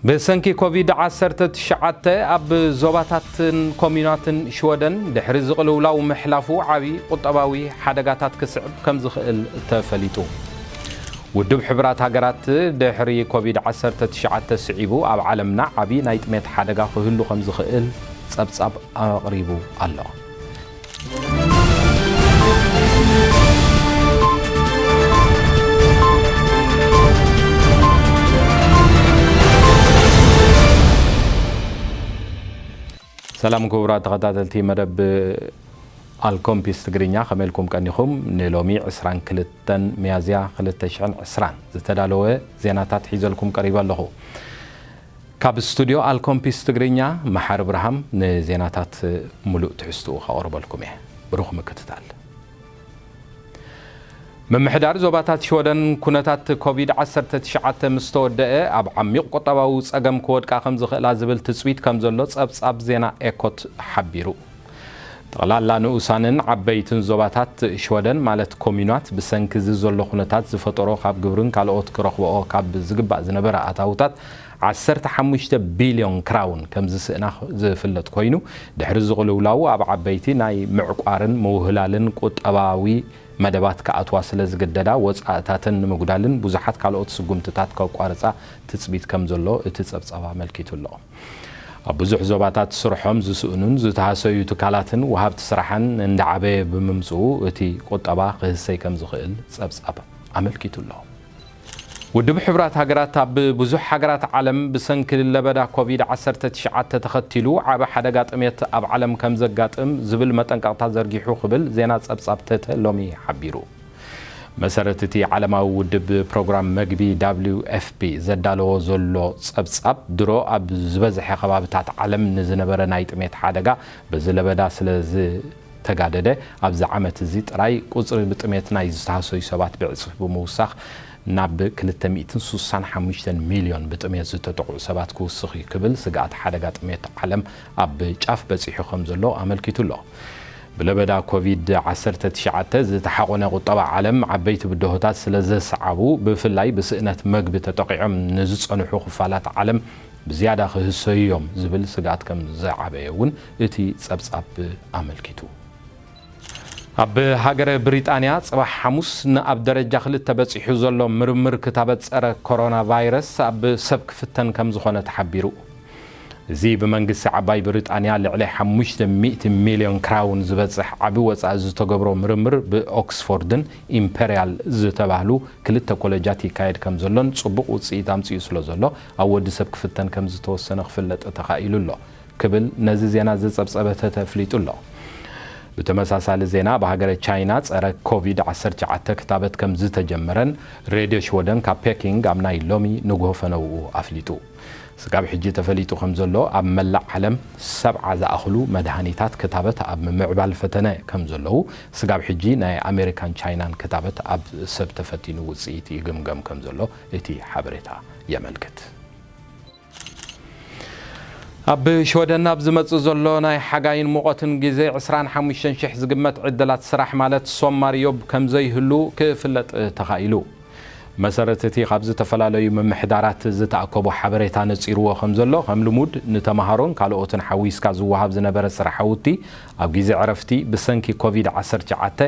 ብሰንኪ ኮቪድ ዓሰርተ ትሽዓተ ኣብ ዞባታትን ኮሚናትን ሽወደን ድሕሪ ዝቕልውላው ምሕላፉ ዓቢ ቁጠባዊ ሓደጋታት ክስዕብ ከም ዝኽእል ተፈሊጡ። ውድብ ሕቡራት ሃገራት ድሕሪ ኮቪድ ዓሰርተ ትሽዓተ ስዒቡ ኣብ ዓለምና ዓቢ ናይ ጥሜት ሓደጋ ክህሉ ከም ዝኽእል ጸብጻብ ኣቕሪቡ ኣሎ። ሰላም ክቡራት ተኸታተልቲ መደብ ኣልኮምፒስ ትግርኛ፣ ከመይ ኢልኩም ቀኒኹም? ንሎሚ ዕስራን ክልተን ሚያዝያ ክልተ ሽሕን ዕስራን ዝተዳለወ ዜናታት ሒዘልኩም ቀሪበ ኣለኹ። ካብ ስቱድዮ ኣልኮምፒስ ትግርኛ መሓሪ ብርሃም ንዜናታት ሙሉእ ትሕዝትኡ ከቕርበልኩም እየ። ብሩኽ ምክትታል። ምምሕዳር ዞባታት ሽወደን ኩነታት ኮቪድ ዓሰርተ ትሽዓተ ምስ ተወደአ ኣብ ዓሚቕ ቁጠባዊ ጸገም ክወድቃ ከም ዝኽእላ ዝብል ትጽቢት ከም ዘሎ ጸብጻብ ዜና ኤኮት ሓቢሩ። ጠቕላላ ንኡሳንን ዓበይትን ዞባታት ሽወደን ማለት ኮሚናት ብሰንኪ እዚ ዘሎ ኩነታት ዝፈጠሮ ካብ ግብርን ካልኦት ክረኽብኦ ካብ ዝግባእ ዝነበረ ኣታውታት ዓሰርተ ሓሙሽተ ቢልዮን ክራውን ከም ዝስእና ዝፍለጥ ኮይኑ፣ ድሕሪ ዝቕልውላው ኣብ ዓበይቲ ናይ ምዕቋርን ምውህላልን ቁጠባዊ መደባት ክኣትዋ ስለ ዝግደዳ፣ ወጻእታተን ንምጉዳልን ብዙሓት ካልኦት ስጉምትታት ከቋርጻ ትጽቢት ከም ዘሎ እቲ ጸብጻብ ኣመልኪቱ ኣሎ። ኣብ ብዙሕ ዞባታት ስርሖም ዝስእኑን ዝተሃሰዩ ትካላትን ወሃብቲ ስራሕን እንዳዓበየ ብምምጽኡ፣ እቲ ቁጠባ ክህሰይ ከም ዝኽእል ጸብጻብ ኣመልኪቱ ኣሎ። ውድብ ሕቡራት ሃገራት ኣብ ብዙሕ ሃገራት ዓለም ብሰንኪ ለበዳ ኮቪድ ዓሰርተ ትሽዓተ ተኸቲሉ ዓቢ ሓደጋ ጥሜት ኣብ ዓለም ከም ዘጋጥም ዝብል መጠንቀቕታ ዘርጊሑ ክብል ዜና ጸብጻብ ተተ ሎሚ ሓቢሩ። መሰረት እቲ ዓለማዊ ውድብ ፕሮግራም መግቢ ደብሊው ኤፍ ፒ ዘዳለዎ ዘሎ ጸብጻብ፣ ድሮ ኣብ ዝበዝሐ ከባብታት ዓለም ንዝነበረ ናይ ጥሜት ሓደጋ በዚ ለበዳ ስለ ዝተጋደደ፣ ኣብዚ ዓመት እዚ ጥራይ ቁጽሪ ብጥሜት ናይ ዝተሃሰዩ ሰባት ብዕጽፊ ብምውሳኽ ናብ ክልተ ሚእትን ስሳን ሓሙሽተን ሚልዮን ብጥሜት ዝተጠቕዑ ሰባት ክውስኽ እዩ ክብል ስግኣት ሓደጋ ጥሜት ዓለም ኣብ ጫፍ በጺሑ ከም ዘሎ ኣመልኪቱ ኣሎ። ብለበዳ ኮቪድ ዓሰርተ ትሽዓተ ዝተሓቖነ ቁጠባ ዓለም ዓበይቲ ብድሆታት ስለ ዘስዓቡ፣ ብፍላይ ብስእነት መግቢ ተጠቒዖም ንዝጸንሑ ክፋላት ዓለም ብዝያዳ ክህሰዩ እዮም ዝብል ስግኣት ከም ዝዓበየ እውን እቲ ጸብጻብ ኣመልኪቱ። ኣብ ሃገረ ብሪጣንያ ጽባሕ ሓሙስ ንኣብ ደረጃ ክልተ በጺሑ ዘሎ ምርምር ክታበት ጸረ ኮሮና ቫይረስ ኣብ ሰብ ክፍተን ከም ዝኾነ ተሓቢሩ። እዚ ብመንግስቲ ዓባይ ብሪጣንያ ልዕሊ ሓሙሽተ ሚእቲ ሚልዮን ክራውን ዝበጽሕ ዓቢ ወጻኢ ዝተገብሮ ምርምር ብኦክስፎርድን ኢምፔርያል ዝተባህሉ ክልተ ኮለጃት ይካየድ ከም ዘሎን ጽቡቕ ውጽኢት ኣምጺኡ ስለ ዘሎ ኣብ ወዲ ሰብ ክፍተን ከም ዝተወሰነ ክፍለጥ ተኻኢሉ ኣሎ ክብል ነዚ ዜና ዝጸብጸበ ተተ ኣፍሊጡ ኣሎ። ብተመሳሳሊ ዜና፣ ኣብ ሃገረ ቻይና ጸረ ኮቪድ ዓሰርተ ትሽዓተ ክታበት ከም ዝተጀመረን ሬድዮ ሽወደን ካብ ፔኪንግ ኣብ ናይ ሎሚ ንግሆ ፈነውኡ ኣፍሊጡ። ስጋብ ሕጂ ተፈሊጡ ከም ዘሎ፣ ኣብ መላእ ዓለም ሰብዓ ዝኣኽሉ መድሃኒታት ክታበት ኣብ ምምዕባል ፈተነ ከም ዘለዉ፣ ስጋብ ሕጂ ናይ ኣሜሪካን ቻይናን ክታበት ኣብ ሰብ ተፈቲኑ ውጽኢት ይግምገም ከም ዘሎ እቲ ሓበሬታ የመልክት። ኣብ ሽወደን ኣብ ዝመጽእ ዘሎ ናይ ሓጋይን ሙቐትን ግዜ ዕስራን ሓሙሽተን ሽሕ ዝግመት ዕድላት ስራሕ ማለት ሶማር ዮብ ከም ዘይህሉ ክፍለጥ ተኻኢሉ። መሰረት እቲ ካብ ዝተፈላለዩ ምምሕዳራት ዝተኣከቦ ሓበሬታ ነጺርዎ ከም ዘሎ፣ ከም ልሙድ ንተማሃሮን ካልኦትን ሓዊስካ ዝወሃብ ዝነበረ ስራሕ ሃውቲ ኣብ ግዜ ዕረፍቲ ብሰንኪ ኮቪድ ዓሰርተ ትሽዓተ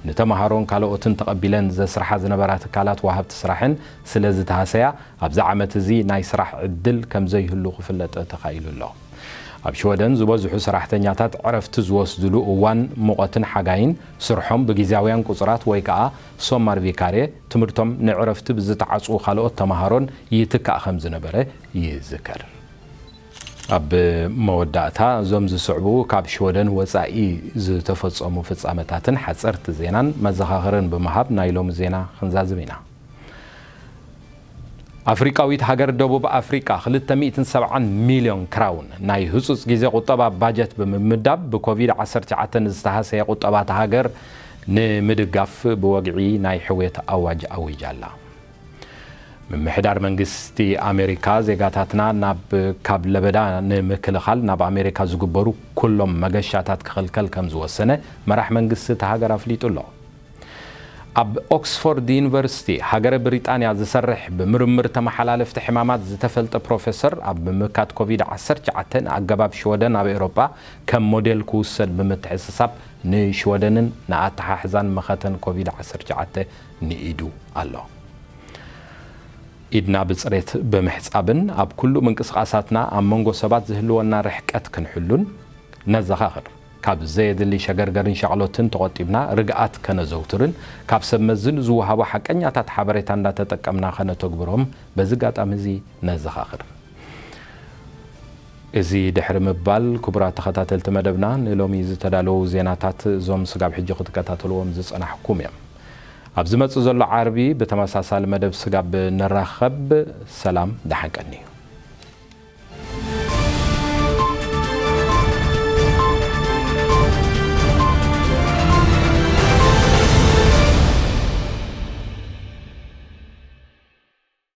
ንተማሃሮን ካልኦትን ተቐቢለን ዘስርሓ ዝነበራ ትካላት ወሃብቲ ስራሕን ስለ ዝተሃሰያ፣ ኣብዚ ዓመት እዚ ናይ ስራሕ ዕድል ከም ዘይህሉ ክፍለጥ ተኻኢሉ ኣሎ። ኣብ ሽወደን ዝበዝሑ ሰራሕተኛታት ዕረፍቲ ዝወስድሉ እዋን ሙቐትን ሓጋይን ስርሖም ብግዝያውያን ቁጽራት ወይ ከኣ ሶማር ቪካርየ ትምህርቶም ንዕረፍቲ ብዝተዓጽዉ ካልኦት ተማሃሮን ይትካእ ከም ዝነበረ ይዝከር። ኣብ መወዳእታ፣ እዞም ዝስዕቡ ካብ ሽወደን ወጻኢ ዝተፈጸሙ ፍጻመታትን ሓጸርቲ ዜናን መዘኻኸርን ብምሃብ ናይ ሎሚ ዜና ክንዛዝም ኢና። ኣፍሪቃዊት ሃገር ደቡብ ኣፍሪቃ ክልተ ሚእትን ሰብዓን ሚልዮን ክራውን ናይ ህጹጽ ግዜ ቁጠባ ባጀት ብምምዳብ ብኮቪድ ዓሰርተ ትሽዓተ ንዝተሃሰየ ቁጠባ እታ ሃገር ንምድጋፍ ብወግዒ ናይ ሕውየት ኣዋጅ ኣዊጃ ኣላ። ምምሕዳር መንግስቲ ኣሜሪካ ዜጋታትና ናብ ካብ ለበዳ ንምክልኻል ናብ ኣሜሪካ ዝግበሩ ኩሎም መገሻታት ክኽልከል ከም ዝወሰነ መራሕ መንግስቲ እታ ሃገር ኣፍሊጡ ኣሎ። ኣብ ኦክስፎርድ ዩኒቨርሲቲ ሃገረ ብሪጣንያ ዝሰርሕ ብምርምር ተመሓላለፍቲ ሕማማት ዝተፈልጠ ፕሮፌሰር፣ ኣብ ምምካት ኮቪድ ዓሰርተ ትሽዓተ ንኣገባብ ሽወደን ኣብ ኤውሮጳ ከም ሞዴል ክውሰድ ብምትሕስሳብ፣ ንሽወደንን ንኣተሓሕዛን መኸተን ኮቪድ ዓሰርተ ትሽዓተ ንኢዱ ኣሎ። ኢድና ብጽሬት ብምሕጻብን ኣብ ኩሉ ምንቅስቓሳትና ኣብ መንጎ ሰባት ዝህልወና ርሕቀት ክንሕሉን ነዘኻኽር። ካብ ዘየድሊ ሸገርገርን ሻቕሎትን ተቖጢብና ርግኣት ከነዘውትርን ካብ ሰብ መዚ ንዝወሃቡ ሓቀኛታት ሓበሬታ እንዳተጠቀምና ከነተግብሮም በዚ ኣጋጣሚ እዚ ነዘኻኽር። እዚ ድሕሪ ምባል፣ ክቡራት ተኸታተልቲ መደብና፣ ንሎሚ ዝተዳለዉ ዜናታት እዞም ስጋብ ሕጂ ክትከታተልዎም ዝጸናሕኩም እዮም። ኣብ ዝመጽእ ዘሎ ዓርቢ ብተመሳሳሊ መደብ ስጋብ ንራኸብ፣ ሰላም፣ ደሓን ቀንዩ።